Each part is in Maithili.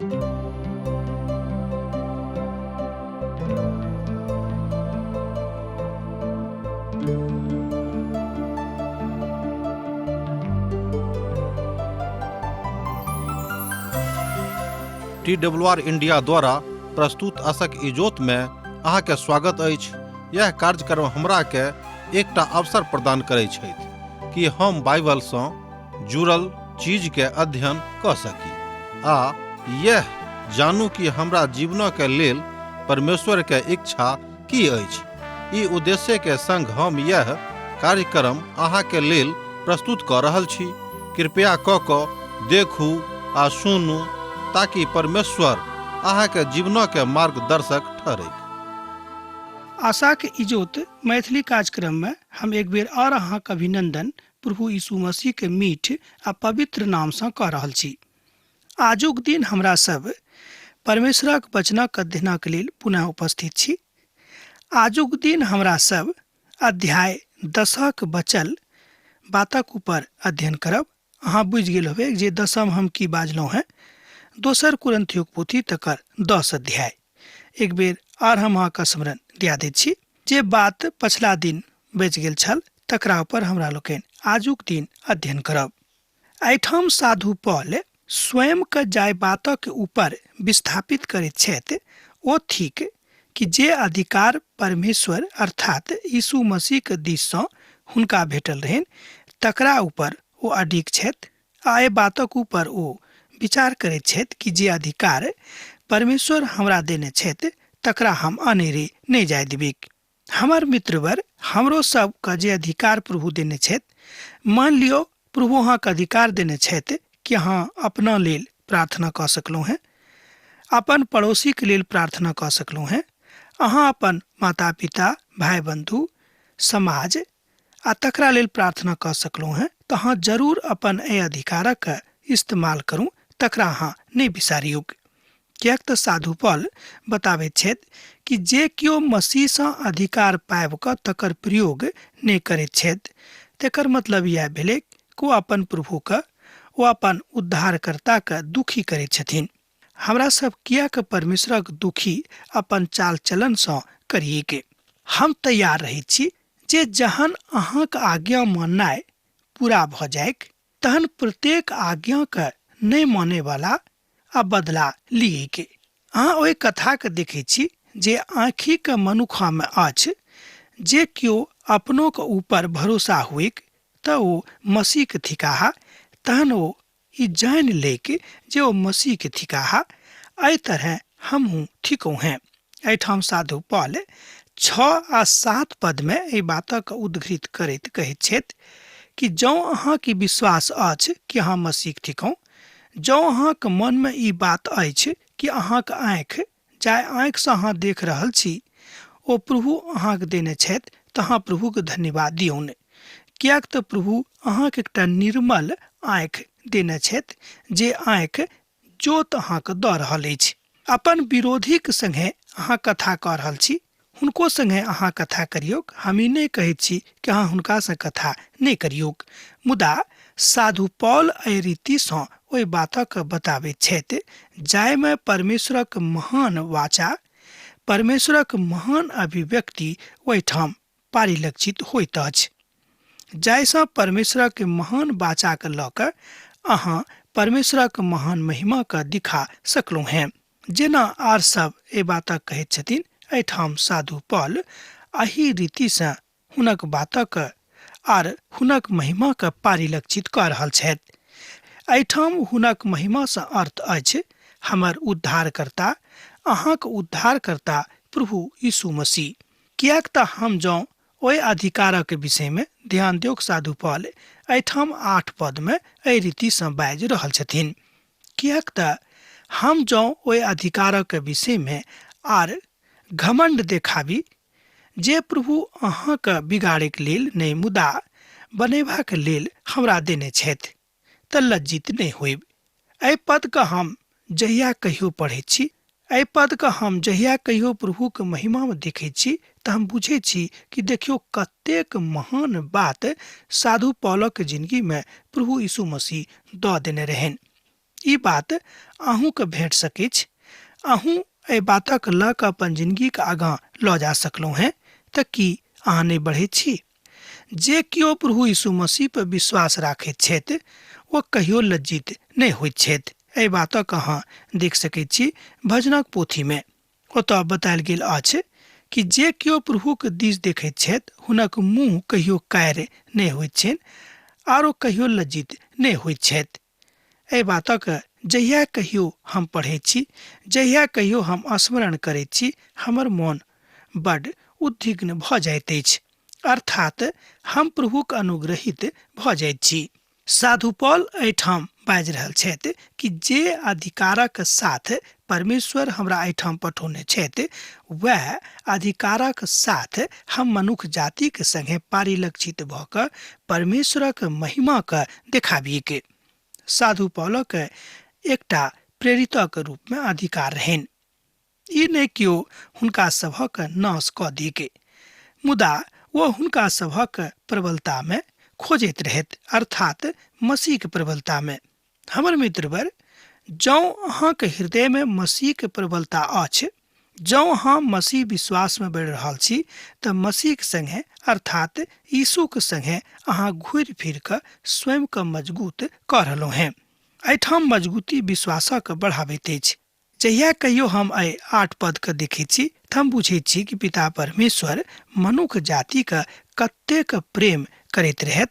टी डब्ल्यू आर इंडिया द्वारा प्रस्तुत आशक इजोत में अहाँके स्वागत अछि। यह कार्यक्रम हमरा के एकटा अवसर प्रदान करै छथि कि हम बाइबल सँ जुड़ल चीज के अध्ययन कऽ सकी आ यह जानू कि हमरा जीवन के लेल परमेश्वर के इच्छा की अछि। ई उद्देश्य के संग हम यह कार्यक्रम अहाँ के लेल प्रस्तुत कऽ रहल छी। कृपया कऽ कऽ देखू आ सुनू ताकि परमेश्वर अहाँ के जीवन के मार्गदर्शक ठहरैक। आशाक इजोत मैथिली कार्यक्रम में हम एक बेर और अहाँक अभिनंदन प्रभु यीशु मसीह के मीठ आ पवित्र नाम सँ कऽ रहल छी। आजुक दिन हमरा सब परमेश्वरक वचनक अध्ययनक लेल पुनः उपस्थित छी। आजुक दिन हमरा सब अध्याय 10 बचल बातक ऊपर अध्ययन करब। अहाँ बुझि गेल होबै जे दसम हम की बाजलहुँ हेँ। दोसर कुरिन्थियोक पोथी तकर 10 अध्याय। एक बेर आर हम अहाँके स्मरण दिया दैत छी जे बात पछिला दिन बचि गेल छल तकरा ऊपर हमरा लोकनि आजुक दिन अध्ययन करब। एहिठाम साधु पौल स्वयं के जाहि बातक ऊपर विस्थापित करैत छथि ओ थिक कि जे अधिकार परमेश्वर अर्थात यीशु मसीह के दिस सँ हुनका भेटल रहनि तकरा ऊपर ओ अडिग छथि आ एहि बातक ऊपर ओ विचार करैत छथि कि जे अधिकार परमेश्वर हमरा देने छथि तकरा हम अनेरे नहि जाय देबिक। हमर मित्रवर, हमरो सबके जे अधिकार प्रभु देने छथि, मान लियौ प्रभु अहाँके अधिकार देने छथि कि अहाँ अपना लेल प्रार्थना कऽ सकलहुँ हेँ, अपन पड़ोसीके लेल प्रार्थना कऽ सकलहुँ हेँ, अहाँ अपन माता पिता, भाई बंधु, समाज आ तकरा लेल प्रार्थना कऽ सकलहुँ हेँ, तऽ अहाँ जरूर अपन एहि अधिकारक इस्तेमाल करू, तकरा अहाँ नहि बिसारियौक। किएक तऽ साधु पौल बताबैत छथि कि जे केओ मसीहसँ अधिकार पाबि कऽ तकर प्रयोग नहि करैत छथि तकर मतलब इएह भेलै कि ओ अपन प्रभुके, ओ अपन उद्धारकर्ताके दुखी करैत छथिन। हमरा सब किएक परमेश्वरक दुखी अपन चाल चलनसँ करिएके? हम तैयार रहैत छी जे जहन अहाँक आज्ञा माननाइ पूरा भऽ जाइक तहन प्रत्येक आज्ञाके नहि मानैवला आ बदला लिएके। अहाँ ओहि कथाके देखै छी जे आँखिके मनुखामे अछि, जे केओ अपनोके ऊपर भरोसा होइक तऽ ओ मसीहके थिकाहा, तहन ओ ई जानि लैक जे ओ मसीहके थिकाहा। एहि तरहे हमहूँ थिकहुँ हेँ। एहिठाम साधु पौल 6 आ 7 पदमे एहि बातक उद्घृत करैत कहैत छथि कि जँ अहाँके विश्वास अछि कि अहाँ मसीह थिकहुँ, जँ अहाँके मनमे ई बात अछि कि अहाँके आँखि, जाहि आँखिसँ अहाँ देख रहल छी, ओ प्रभु अहाँके देने छथि, तऽ अहाँ प्रभुके धन्यवाद दियौन। किएक तऽ प्रभु अहाँके एकटा निर्मल आँखि देने छथि, जे आँखि जोत अहाँके दऽ रहल अछि। अपन विरोधीके सङ्गे अहाँ कथा कऽ रहल छी, हुनको सङ्गे अहाँ कथा करियौक। हम ई नहि कहैत छी कि अहाँ हुनकासँ कथा नहि करियौक, मुदा साधु पौल एहि रीतिसँ ओहि बातक बताबैत छथि जाहिमे परमेश्वरक महान वाचा, परमेश्वरक महान अभिव्यक्ति ओहिठाम परिलक्षित होइत अछि, जाहिसँ परमेश्वरक महान वाचाके लऽ कऽ अहाँ परमेश्वरक महान महिमाके दिखा सकलहुँ हेँ। जेना आर सब एहि बातक कहैत छथिन, एहिठाम साधु पौल एहि रीतिसँ हुनक बातक आर हुनक महिमाके परिलक्षित कऽ रहल छथि। एहिठाम हुनक महिमासँ अर्थ अछि हमर उद्धारकर्ता, अहाँक उद्धारकर्ता प्रभु यीशु मसीह। किएक तऽ हम जँ ओहि अधिकारक विषयमे ध्यान दियौक, साधु पौल एहिठाम 8 पदमे एहि रीतिसँ बाजि रहल छथिन, किएक तऽ हम जँ ओहि अधिकारक विषयमे आर घमण्ड देखाबी जे प्रभु अहाँके बिगाड़ैके लेल नहि मुदा बनेबाक लेल हमरा देने छथि, तऽ लज्जित नहि होइब। एहि पदके हम जहिया कहियो पढ़ै छी, एहि पदके हम जहिया कहियो प्रभुके महिमामे देखै छी, तऽ हम बुझै छी कि देखियौ कतेक महान बात साधु पौलक जिंदगीमे प्रभु यीशु मसीह दऽ देने रहनि। ई बात अहूँके भेट सकैछ। अहूँ एहि बातक लऽ कऽ अपन जिनगीके आगाँ लऽ जा सकलहुँ हेँ, तऽ की अहाँ नहि बढ़ैत छी? जे केओ प्रभु यीशु मसीह पर विश्वास राखैत छथि ओ कहियो लज्जित नहि होइत छथि। एहि बातक अहाँ देख सकैत छी भजनक पोथीमे। ओतऽ बतायल गेल अछि कि जे केओ प्रभुके दिस देखैत छथि हुनक मुँह कहियो कारी नहि होइत छनि आर ओ कहियो लज्जित नहि होइत छथि। एहि बातक जहिया कहियो हम पढ़ैत छी, जहिया कहियो हम स्मरण करैत छी, हमर मोन बड्ड उद्विग्न भऽ जाइत अछि, अर्थात हम प्रभुक अनुग्रहित भऽ जाइत छी। साधु पॉल एहिठाम बाजि रहल छथि कि जे अधिकारक साथ परमेश्वर हमरा एहिठाम पठौने छथि वएह अधिकारक साथ हम मनुख जातिक संगे पारिलक्षित भऽ कऽ परमेश्वरक महिमाके देखाबियै। साधु पॉलक एकटा प्रेरितक रूपमे अधिकार रहनि। ई नहि केओ हुनका सभक नाश कऽ दियके, मुदा ओ हुनका सभक प्रबलतामे खोजैत रहैत, अर्थात मसीहके प्रबलतामे। हमर मित्रवर, जँ अहाँके हृदयमे मसीहके प्रबलता अछि, जँ अहाँ मसीह विश्वासमे बढ़ि रहल छी, तऽ मसीहके संगे अर्थात यीशुके संगे अहाँ घुरि फिर कऽ स्वयंके मजबूत कऽ रहलहुँ हेँ। एहिठाम मजबूती विश्वासक बढ़ाबैत अछि। जहिया कहियो हम एहि 8 पदके देखैत छी तऽ हम बुझैत छी कि पिता परमेश्वर मनुख जातिके कतेक प्रेम करैत रहैत,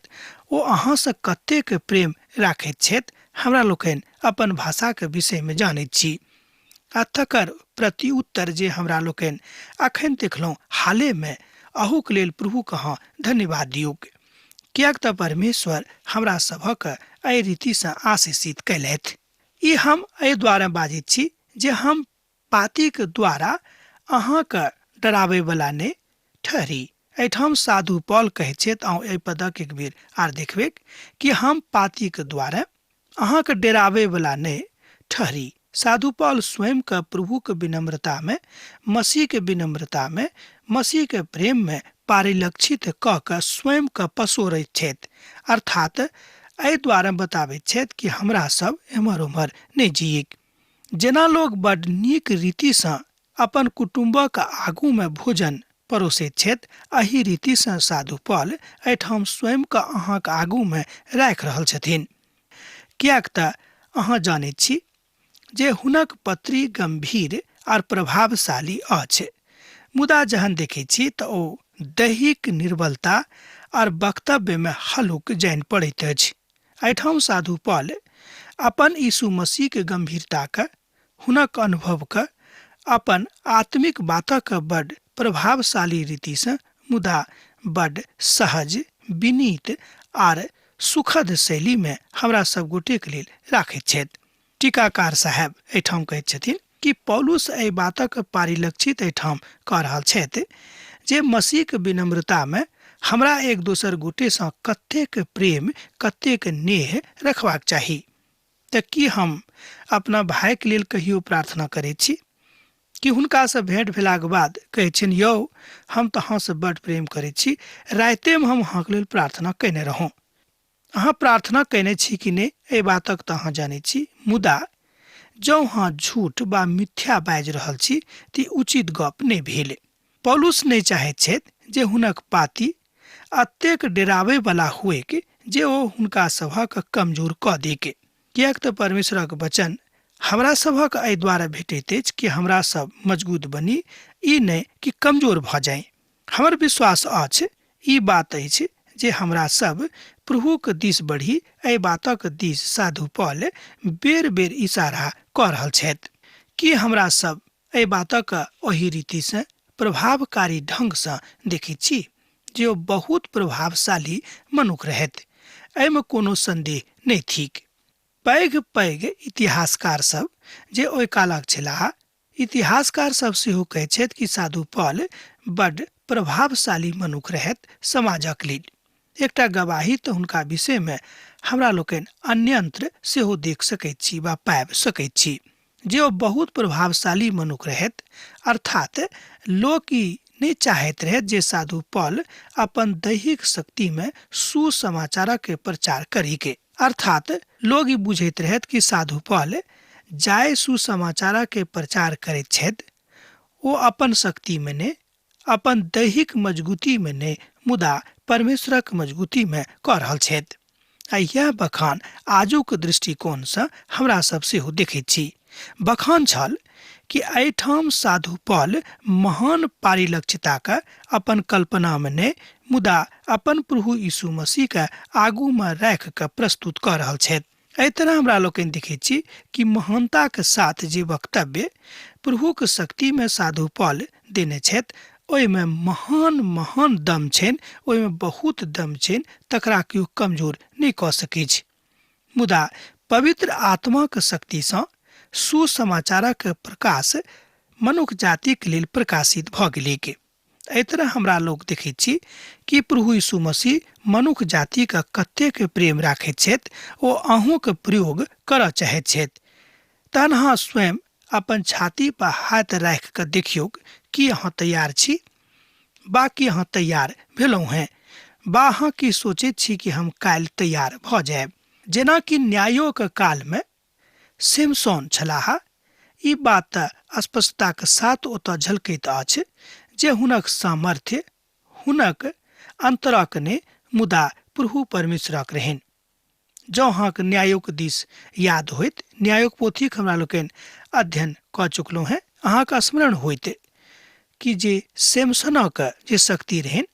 ओ अहाँसँ कतेक प्रेम राखैत छथि। हमरा लोकनि अपन भाषाके विषयमे जानैत छी आ तकर प्रति उत्तर जे हमरा लोकनि अखन देखलहुँ हालेमे, अहूके लेल प्रभुके अहाँ धन्यवाद दियौक, किएक तऽ परमेश्वर हमरा सभक एहि रीतिसँ आशीषित कयलथि। ई हम एहि द्वारा बाजैत छी जे हम पातीके द्वारा अहाँके डराबैवला नहि ठहरी। एहिठाम साधु पॉल कहै छथि, अहूँ एहि पदक एक बेर आर देखबै कि हम पातीके द्वारा अहाँके डराबैवला नहि ठहरी। साधु पॉल स्वयंके प्रभुके विनम्रतामे, मसीहके विनम्रतामे, मसीहके प्रेममे पारिलक्षित कऽ कऽ स्वयंके पसोरैत छथि, अर्थात एहि द्वारा बताबैत छथि कि हमरा सब एम्हर ओम्हर नहि जियिक। जेना लोक बड नीक रीतिसँ अपन कुटुम्बक आगूमे भोजन परोसैत छथि, एहि रीतिसँ साधु पॉल एहिठाम स्वयंके अहाँके आगूमे राखि रहल छथिन, किएक तऽ अहाँ जानैत छी जे हुनक पत्री गंभीर आर प्रभावशाली अछि, मुदा जहन देखैत छी तऽ ओ दैहिक निर्बलता आर वक्तव्यमे हलुक जानि पड़ैत अछि। एहिठाम साधु पॉल अपन यीशु मसीहके गंभीरताके, हुनक अनुभवके, अपन आत्मिक बातक बड प्रभावशाली रीतिसँ मुदा बड सहज, विनीत आर सुखद शैलीमे हमरा सब गोटेके लेल राखैत छथि। टीकाकार साहेब एहिठाम कहैत छथिन कि पौलुस एहि बातक पारिलक्षित एहिठाम कऽ रहल छथि जे मसीहके विनम्रतामे हमरा एक दोसर गोटेसँ कतेक प्रेम, कतेक नेह रखबाक चाही। तऽ की हम अपना भाइके लेल कहियो प्रार्थना करै छी कि हुनकासँ भेंट भेलाके बाद कहै छियनि, यौ हम तऽ अहाँसँ बड्ड प्रेम करै छी, रातिमे हम अहाँके लेल प्रार्थना कयने रहौं। अहाँ प्रार्थना कयने छी कि नहि एहि बातक तऽ अहाँ जानै छी, मुदा जँ अहाँ झूठ वा मिथ्या बाजि रहल छी तऽ उचित गप नहि भेल। पौलुस नहि चाहैत छथि जे हुनक पाती एतेक डराबैवला हुएक जे ओ हुनका सभक कमजोर कऽ दैक, किएक तऽ परमेश्वरक वचन हमरा सभक एहि द्वारा भेटैत अछि कि हमरा सब मजबूत बनी, ई नहि कि कमजोर भऽ जाइ। हमर विश्वास अछि, ई बात अछि जे हमरा सब प्रभुक दिस बढ़ी, एहि बातक दिस साधु पॉल बेर बेर इशारा कऽ रहल छथि। कि हमरा सब एहि बातक ओहि रीतिसँ प्रभावकारी ढंगसँ देखैत छी जे ओ बहुत प्रभावशाली मनुख रहथि, एहिमे कोनो संदेह नहि थिक। पैघ पैघ इतिहासकार सब जे ओहि कालक छलाह, इतिहासकार सब सेहो कहैत छथि कि साधु पॉल बड प्रभावशाली मनुख रहथि समाजक लेल। एकटा गवाही तऽ हुनका विषयमे हमरा लोकनि अन्यंत्र सेहो देख सकैत छी वा पाबि सकैत छी जे ओ बहुत प्रभावशाली मनुख रहथि, अर्थात लोक ई नहि चाहैत रहथि जे साधु पॉल अपन दैहिक शक्तिमे सुसमाचारक प्रचार करीके। अर्थात लोग ई बुझैत रहथि कि साधु पॉल जाय सुसमाचार के प्रचार करैत छथि, ओ अपन शक्ति में ने, अपन दैहिक मजबूती में ने, मुदा परमेश्वरक मजबूती में कऽ रहल छथि। आ इएह बखान आजुक दृष्टिकोणसँ हमरा सब सेहो देखैत छी। बखान छल कि एहिठाम साधु पॉल महान पारिलक्षिताके अपन कल्पनामे नहि, मुदा अपन प्रभु यीशु मसीहके आगूमे राखि कऽ प्रस्तुत कऽ रहल छथि। एहि तरह हमरा लोकनि देखैत छी कि महानताके साथ जे वक्तव्य प्रभुक शक्तिमे साधु पॉल देने छथि, ओहिमे महान महान दम छनि, ओहिमे बहुत दम छनि, तकरा केओ कमजोर नहि कऽ सकैछ। मुदा पवित्र आत्माक शक्तिसँ सुसमाचारक प्रकाश मनुख जातिक लेल प्रकाशित भऽ गेलैक। एहि तरह हमरा लोक देखैत छी कि प्रभु यीशु मसीह मनुख जातिक कतेक प्रेम राखैत छथि, ओ अहूँक प्रयोग करऽ चाहैत छथि। तहन अहाँ स्वयं अपन छाती पर हाथ राखि कऽ देखियौक कि अहाँ तैयार छी बा कि अहाँ तैयार भेलहुँ हेँ, बा अहाँ की सोचैत छी कि हम काल्हि तैयार भऽ जायब। जेना कि न्यायोक कालमे सिमसोन छलाह, ई बात तऽ स्पष्टताक साथ ओतऽ झलकैत अछि जे हुनक सामर्थ्य हुनक अन्तरक नहि, मुदा प्रभु परमेश्वरक रहनि। जँ अहाँक न्यायोक दिस याद होइत, न्यायोक पोथीक हमरा लोकनि अध्ययन कऽ चुकलहुँ हेँ, अहाँक स्मरण होइत कि जे सैमसनक जे शक्ति रहनि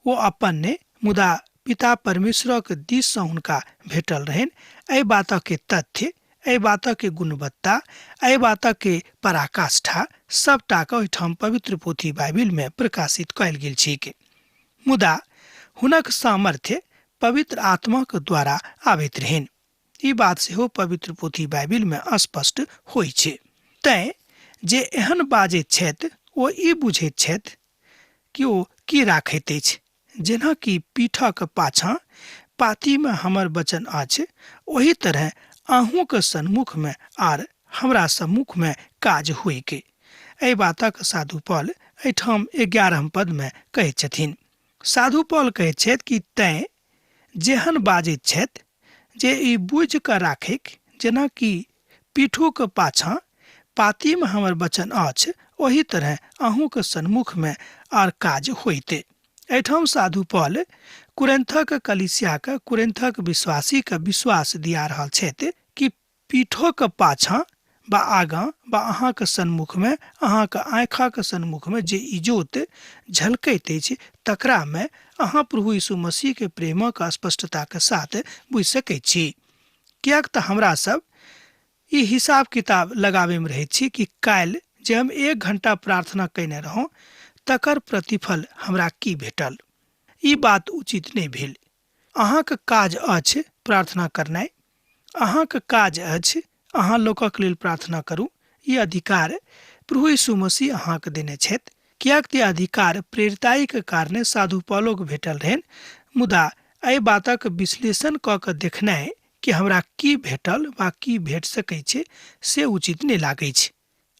ओ अपन नहि, मुदा पिता परमेश्वरक दिससँ हुनका भेटल रहनि। एहि बातक तथ्य, एहि बातक गुणवत्ता, एहि बातक पराकाष्ठा सबटाके ओहिठाम पवित्र पोथी बाइबिलमे प्रकाशित कयल गेल छैक। मुदा हुनक सामर्थ्य पवित्र आत्माक द्वारा आबैत रहनि। ई बात सेहो पवित्र पोथी बाइबिलमे स्पष्ट होइ छै। तैँ जे एहन बाजैत छथि ओ ई बुझैत छथि कि ओ की राखैत अछि। जेना कि पीठक पाछाँ पातीमे हमर वचन अछि, ओही तरहे अहूँक सन्मुखमे आर हमरा सम्मुखमे काज होइक। एहि बातक साधु पॉल एहिठाम 11 पदमे कहैत छथिन। साधु पॉल कहैत छथि कि तैँ जेहन बाजैत छथि जे ई बुझि कऽ राखैक, जेना कि पीठूक पाछाँ पातीमे हमर वचन अछि, ओही तरहे अहूँक सन्मुखमे आर काज होइत। एहिठाम साधु पॉल कुरिन्थक कलीसियाक, कुरिन्थक विश्वासीक विश्वास दिया रहल छथि कि पीठोक पाछाँ बा आगाँ बा अहाँक सन्मुखमे, अहाँक आँखाक सन्मुखमे जे इजोत झलकैत अछि, तकरामे अहाँ प्रभु यीशु मसीहके प्रेमक स्पष्टताक साथ बुझि सकैत छी। किएक तऽ हमरा सब ई हिसाब किताब लगाबैमे रहैत छी कि काल्हि जे हम 1 घंटा प्रार्थना कयने रहौं तकर प्रतिफल हमरा की भेटल। ई बात उचित नहि भेल। अहाँक काज अछि प्रार्थना करनाइ, अहाँक काज अछि अहाँ लोकक लेल प्रार्थना करू। ई अधिकार प्रभु यीशु मसीह अहाँक देने छथि। किएक तऽ अधिकार प्रेरिताइक कारणे साधु पॉलोक भेटल रहनि, मुदा एहि बातक विश्लेषण कऽ कऽ देखनाइ कि हमरा की भेटल वा की भेट सकै छै से उचित नहि लागै छै।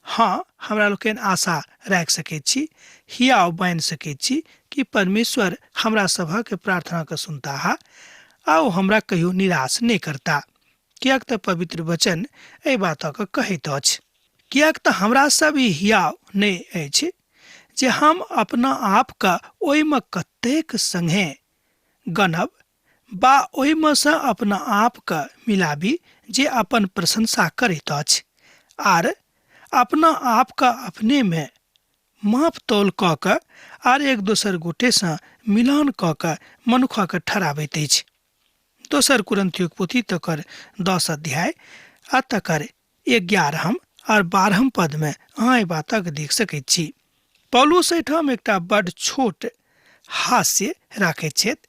हँ, हमरा लोकनि आशा राखि सकैत छी, हियाव बान्हि सकैत छी कि परमेश्वर हमरा सभक प्रार्थनाके सुनताह आ ओ हमरा कहियो निराश नहि करता, किएक तऽ पवित्र वचन एहि बातक कहैत अछि। किएक तऽ हमरा सब ई हियाव नहि अछि जे हम अपना आपके ओहिमे कतेक संगे गनब बा ओहिमे सँ अपना आपके मिलाबी जे अपन प्रशंसा करैत अछि, आर अपना आपके अपनेमे माप तौल कऽ कऽ आर एक दोसर गोटेसँ मिलान कऽ कऽ मनुखके ठहराबैत अछि। दोसर कुरिन्थियोक पोथी तकर 10 अध्याय आ तकर 11 आर 12 पदमे अहाँ एहि बातक देख सकैत छी। पौलुस एहिठाम एकटा बड्ड छोट हास्य राखैत छथि।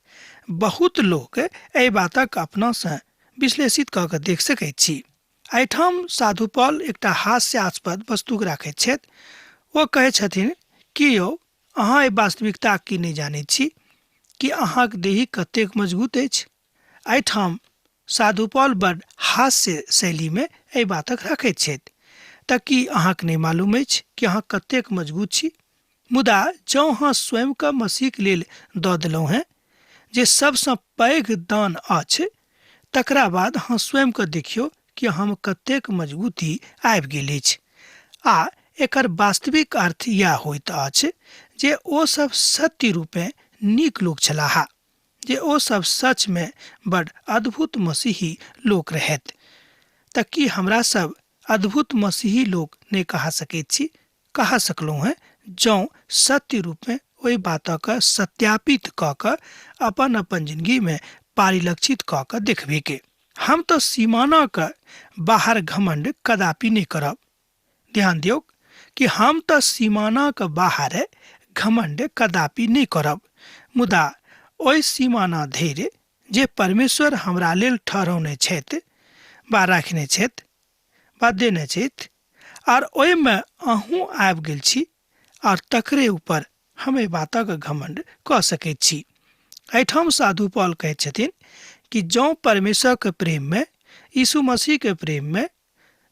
बहुत लोक एहि बातक अपनासँ विश्लेषित कऽ कऽ देख सकैत छी। एहिठाम साधु पॉल एकटा हास्यास्पद वस्तुक राखैत छथि। ओ कहै छथिन कि यौ अहाँ एहि वास्तविकता की नहि जानैत छी कि अहाँक देही कतेक मजबूत अछि। एहिठाम साधु पॉल बड़ हास्य शैलीमे एहि बातक रखैत छथि। तऽ की अहाँक नहि मालूम अछि कि अहाँ कतेक मजबूत छी? मुदा जँ अहाँ स्वयंके मसीहक लेल दऽ देलहुँ हेँ, जे सबसँ पैघ दान अछि, तकरा बाद अहाँ स्वयंके देखियौ कि हम कतेक मजबूती आबि गेल अछि। आ एकर वास्तविक अर्थ इएह होइत अछि जे ओ सब सत्य रूपे नीक लोक छलाह, जे ओ सब सचमे बड अद्भुत मसीही लोक रहैत। तऽ की हमरा सब अद्भुत मसीही लोक नहि कहा सकैत छी? कहा सकलहुँ हेँ जँ सत्य रूपमे ओहि बातके सत्यापित कऽ कऽ अपन अपन जिंदगीमे परिलक्षित कऽ कऽ देखबैके। हम तऽ सीमानाके बाहर घमंड कदापि नहि करब। ध्यान दियौक कि हम तऽ सीमानाके बाहर घमंड कदापि नहि करब, मुदा ओहि सीमाना धरि जे परमेश्वर हमरा लेल ठहरौने छथि वा राखने छथि वा देने छथि, आर ओहिमे अहूँ आबि गेल छी, आर तकरे ऊपर हम एहि बातक घमंड कऽ सकैत छी। एहिठाम साधु पॉल कहैत छथिन कि जँ परमेश्वरके प्रेममे, यीशु मसीहके प्रेममे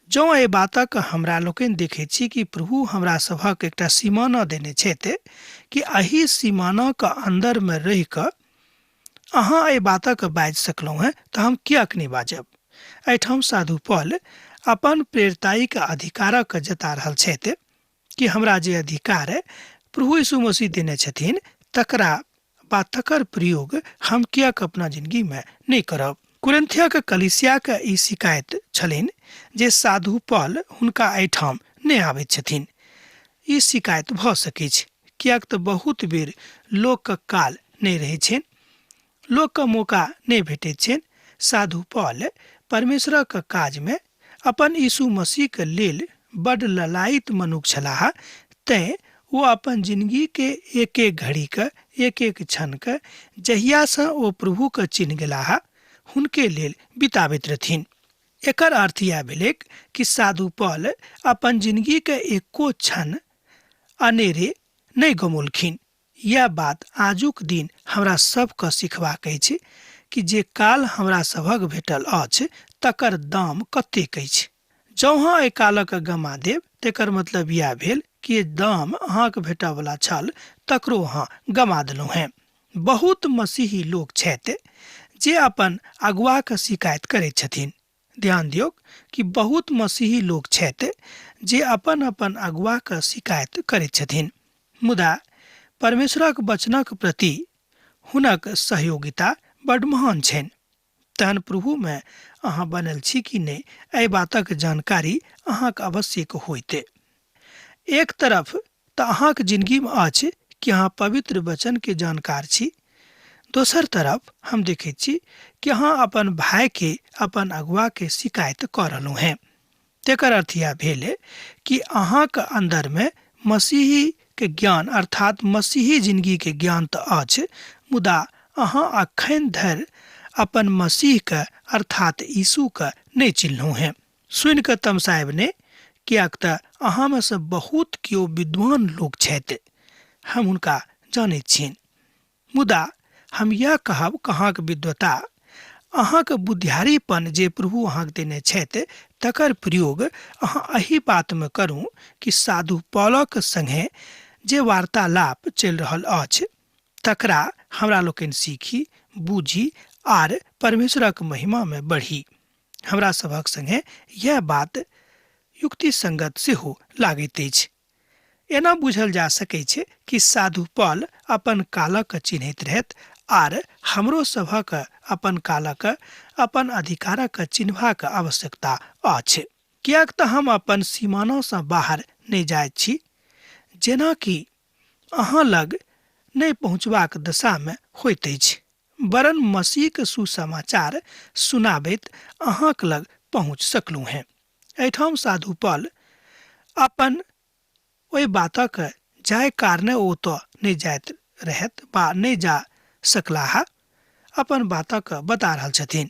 जँ एहि बातक हमरा लोकनि देखैत छी कि प्रभु हमरा सभक एकटा सीमाना देने छथि कि एहि सीमानाके अन्दरमे रहि कऽ अहाँ एहि बातक बाजि सकलहुँ हेँ, तऽ हम किएक नहि बाजब? एहिठाम साधु पॉल अपन प्रेरिताइक अधिकारक जता रहल छथि कि हमरा जे अधिकार प्रभु यीशु मसीह देने छथिन तकरा बा तकर प्रयोग हम किएक अपना जिंदगीमे नहि करब। कुरिन्थियाक कलीसियाक ई शिकायत छलनि जे साधु पॉल हुनका एहिठाम नहि आबैत छथिन। ई शिकायत भऽ सकैछ, किएक तऽ बहुत बेर लोकके काल नहि रहै छनि, लोकके मौका नहि भेटैत छनि। साधु पॉल परमेश्वरक काजमे अपन यीशु मसीहके लेल बड ललायित मनुख छलाह, तैँ ओ अपन जिंदगीके एक एक घड़ीके, एक एक क्षणके, जहियासँ ओ प्रभुके चिन्ह गेलाह हुनके लेल बिताबैत रहथिन। एकर अर्थ इएह भेलैक कि साधु पॉल अपन जिंदगीके एको क्षण अनेरे नहि गमौलखिन। यैह बात आजुक दिन हमरा सबके सिखबाक अछि कि जे काल हमरा सभक भेटल अछि तकर दाम कतेक अछि। जँ अहाँ एहि कालक गमा देब तेकर मतलब इएह भेल कि दाम अहाँके भेटयवला छल तकरो अहाँ गमा देलहुँ हेँ। बहुत मसीही लोक छथि जे अपन अगुआके शिकायत करैत छथिन। ध्यान दियौक कि बहुत मसीही लोक छथि जे अपन अपन अगुआके शिकायत करैत छथिन, मुदा परमेश्वरक वचनक प्रति हुनक सहयोगिता बड महान छनि। तहन प्रभुमे अहाँ बनल छी कि नहि, एहि बातक जानकारी अहाँके अवश्यक होइते। एक तरफ तऽ अहाँके जिंदगीमे अछि कि अहाँ पवित्र वचनके जानकार छी, दोसर तरफ हम देखैत छी कि अहाँ अपन भायके, अपन अगुआके शिकायत कऽ रहलहुँ हेँ। तेकर अर्थ इएह भेल कि अहाँके अन्दरमे मसीही के ज्ञान अर्थात मसीही जिंदगी के ज्ञान तऽ अछि, मुदा अहाँ अखन धरि अपन मसीहके अर्थात यीशुके नहि चिन्हलहुँ हेँ। सुनि कऽ तमसायब नहि, किएक तऽ अहाँमे सँ बहुत केओ विद्वान लोक छथि, हम हुनका जानैत छियनि। मुदा हम यह कहब अहाँक विद्वता, अहाँक बुद्धियारीपन जे प्रभु अहाँके देने छथि तकर प्रयोग अहाँ एहि बातमे करू कि साधु पॉलक संगे जे वार्तालाप चलि रहल अछि तकरा हमरा लोकनि सीखी, बूझी आर परमेश्वरक महिमामे बढ़ी। हमरा सभक संगे यह बात युक्तिसंगत सेहो लागैत अछि। एना बुझल जा सकैत छै कि साधु पॉल अपन कालक चिन्हैत रहैत आर हमरो सभक अपन कालक, अपन अधिकारक चिन्हबाक आवश्यकता अछि, किएक तऽ हम अपन सीमानासँ बाहर नहि जाइत छी, जेनाकि अहाँ लग नहि पहुँचबाक दशामे होइत अछि, वरन् मसीहक सुसमाचार सुनाबैत अहाँक लग पहुँच सकलहुँ हेँ। एहिठाम साधु पॉल अपन ओहि बातक जाहि कारणे ओ ओतऽ नहि जाइत रहैत वा नहि जा सकलाह, अपन बातक बता रहल छथिन।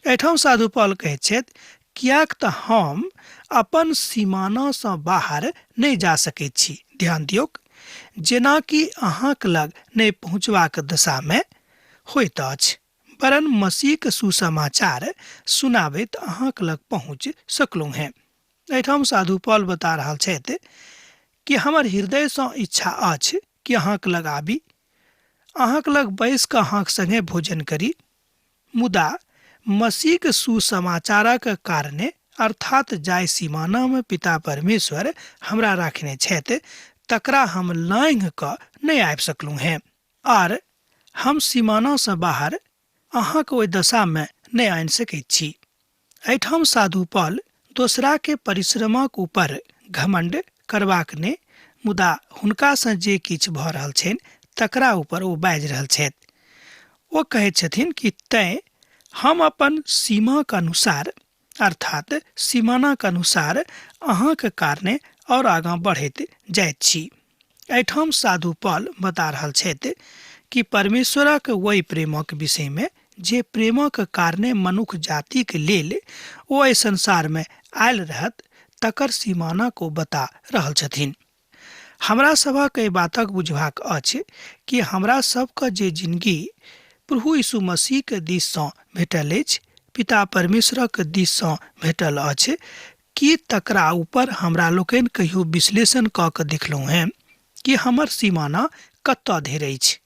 एहिठाम साधु पॉल कहैत छथि, किएक तऽ हम अपन सीमानासँ बाहर नहि जा सकैत छी। ध्यान दियौक, जेनाकि अहाँक लग नहि पहुँचबाक दशामे होइत अछि, वरन् मसीहक सुसमाचार सुनाबैत अहाँक लग पहुँच सकलहुँ हेँ। एहिठाम साधु पॉल बता रहल छथि कि हमर हृदयसँ इच्छा अछि कि अहाँक लग आबी, अहाँक लग बैस कऽ अहाँक संगे भोजन करी, मुदा मसीहक सुसमाचारक कारणे, अर्थात जाहि सीमानामे पिता परमेश्वर हमरा राखने छथि तकरा हम लाँघि कऽ नहि आबि सकलहुँ हेँ, आर हम सीमानासँ बाहर अहाँके ओहि दशामे नहि आनि सकैत छी। एहिठाम साधु पॉल दोसराके परिश्रमक ऊपर घमण्ड करबाक नहि, मुदा हुनकासँ जे किछु भऽ रहल छनि तकरा ऊपर ओ बाजि रहल छथि। ओ कहैत छथिन कि तैँ हम अपन सीमाक अनुसार, अर्थात सीमानाक अनुसार अहाँक कारणे आओर आगाँ बढ़ैत जाइत छी। एहिठाम साधु पॉल बता रहल छथि कि परमेश्वरक ओहि प्रेमक विषयमे जे प्रेमक कारणे मनुख जातिक लेल ओ एहि संसारमे आयल रहत तकर सीमानाक ओ बता रहल छथिन। हमरा सभक एहि बातक बुझबाक अछि कि हमरा सबके जे जिनगी प्रभु यीशु मसीहके दिससँ भेटल अछि, पिता परमेश्वरक दिससँ भेटल अछि, की तकरा ऊपर हमरा लोकनि कहियो विश्लेषण कऽ कऽ देखलहुँ हेँ कि हमर सीमाना कतऽ धरि अछि?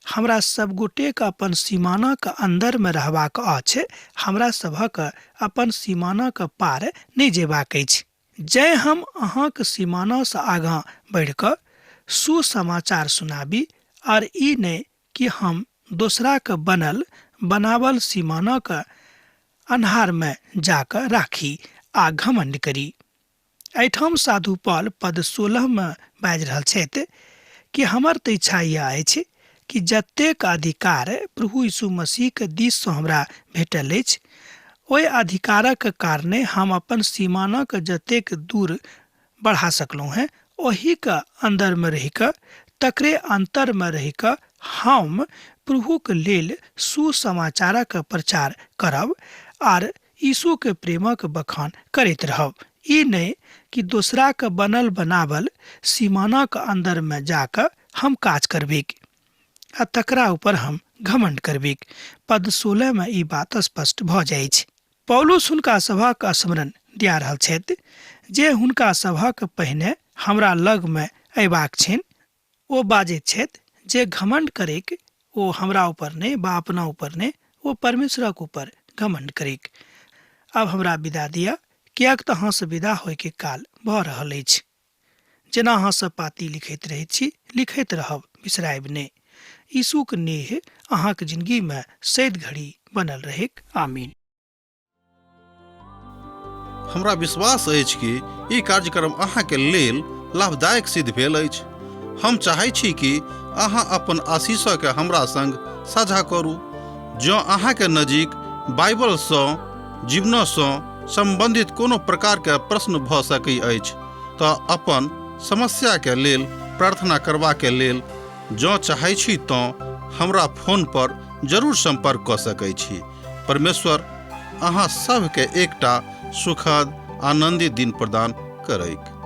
हमरा सब गोटेके अपन सीमानाक अन्दरमे रहबाक अछि, हमरा सभक अपन सीमानाक पार नहि जेबाक अछि। जँ हम अहाँक सीमानासँ आगाँ बढ़ि कऽ सुसमाचार सुनाबी आर ई नहि कि हम दोसराक बनल बनावल सीमानाक अन्हारमे जा कऽ राखी आ घमण्ड करी। एहिठाम साधु पॉल पद 16 मे बाजि रहल छथि कि हमर तऽ इच्छा इएह अछि कि जतेक अधिकार प्रभु यीशु मसीहके दिससँ हमरा भेटल अछि ओहि अधिकारक कारणे हम अपन सीमानक जतेक दूर बढ़ा सकलहुँ हेँ ओहिके अन्दरमे रहि कऽ, तकरे अन्तरमे रहि कऽ हम प्रभुक लेल सुसमाचारक प्रचार करब आर यीशुके प्रेमक बखान करैत रहब। ई नहि कि दोसराक बनल बनावल सीमानक अन्दरमे जा कऽ हम काज करबैक आ तकरा ऊपर हम घमण्ड करबैक। पद 16 मे ई बात स्पष्ट भऽ जाइछ। पौलुस हुनका सभक स्मरण दिया रहल छथि जे हुनका सभक पहिने हमरा लगमे अयबाक छनि। ओ बाजैत छथि जे घमण्ड करैक ओ हमरा ऊपर नहि बा अपना ऊपर नहि, ओ परमेश्वरक ऊपर घमण्ड करैक। आब हमरा विदा दिअ, किएक तऽ अहाँसँ विदा होइके काल भऽ रहल अछि। जेना अहाँ सब पाती लिखैत रहैत छी, लिखैत रहब, बिसरायब नहि। यीशुक नेह अहाँक जिनगी मे सैद घड़ी बनल रहैक। आमीन। हमरा विश्वास अछि कि ई कार्यक्रम अहाँके लेल लाभदायक सिद्ध भेल अछि। हम चाहै छी कि अहाँ अपन आशीषके हमरा संग साझा करू। जँ अहाँके नजीक बाइबलसँ जीवनसँ सम्बन्धित कोनो प्रकारके प्रश्न भऽ सकै अछि तऽ अपन समस्याके लेल प्रार्थना करबाके लेल जँ चाहै छी तँ हमरा फोन पर जरूर सम्पर्क कऽ सकै छी। परमेश्वर अहाँ सभके एकटा सुखद आनन्दित दिन प्रदान करैक।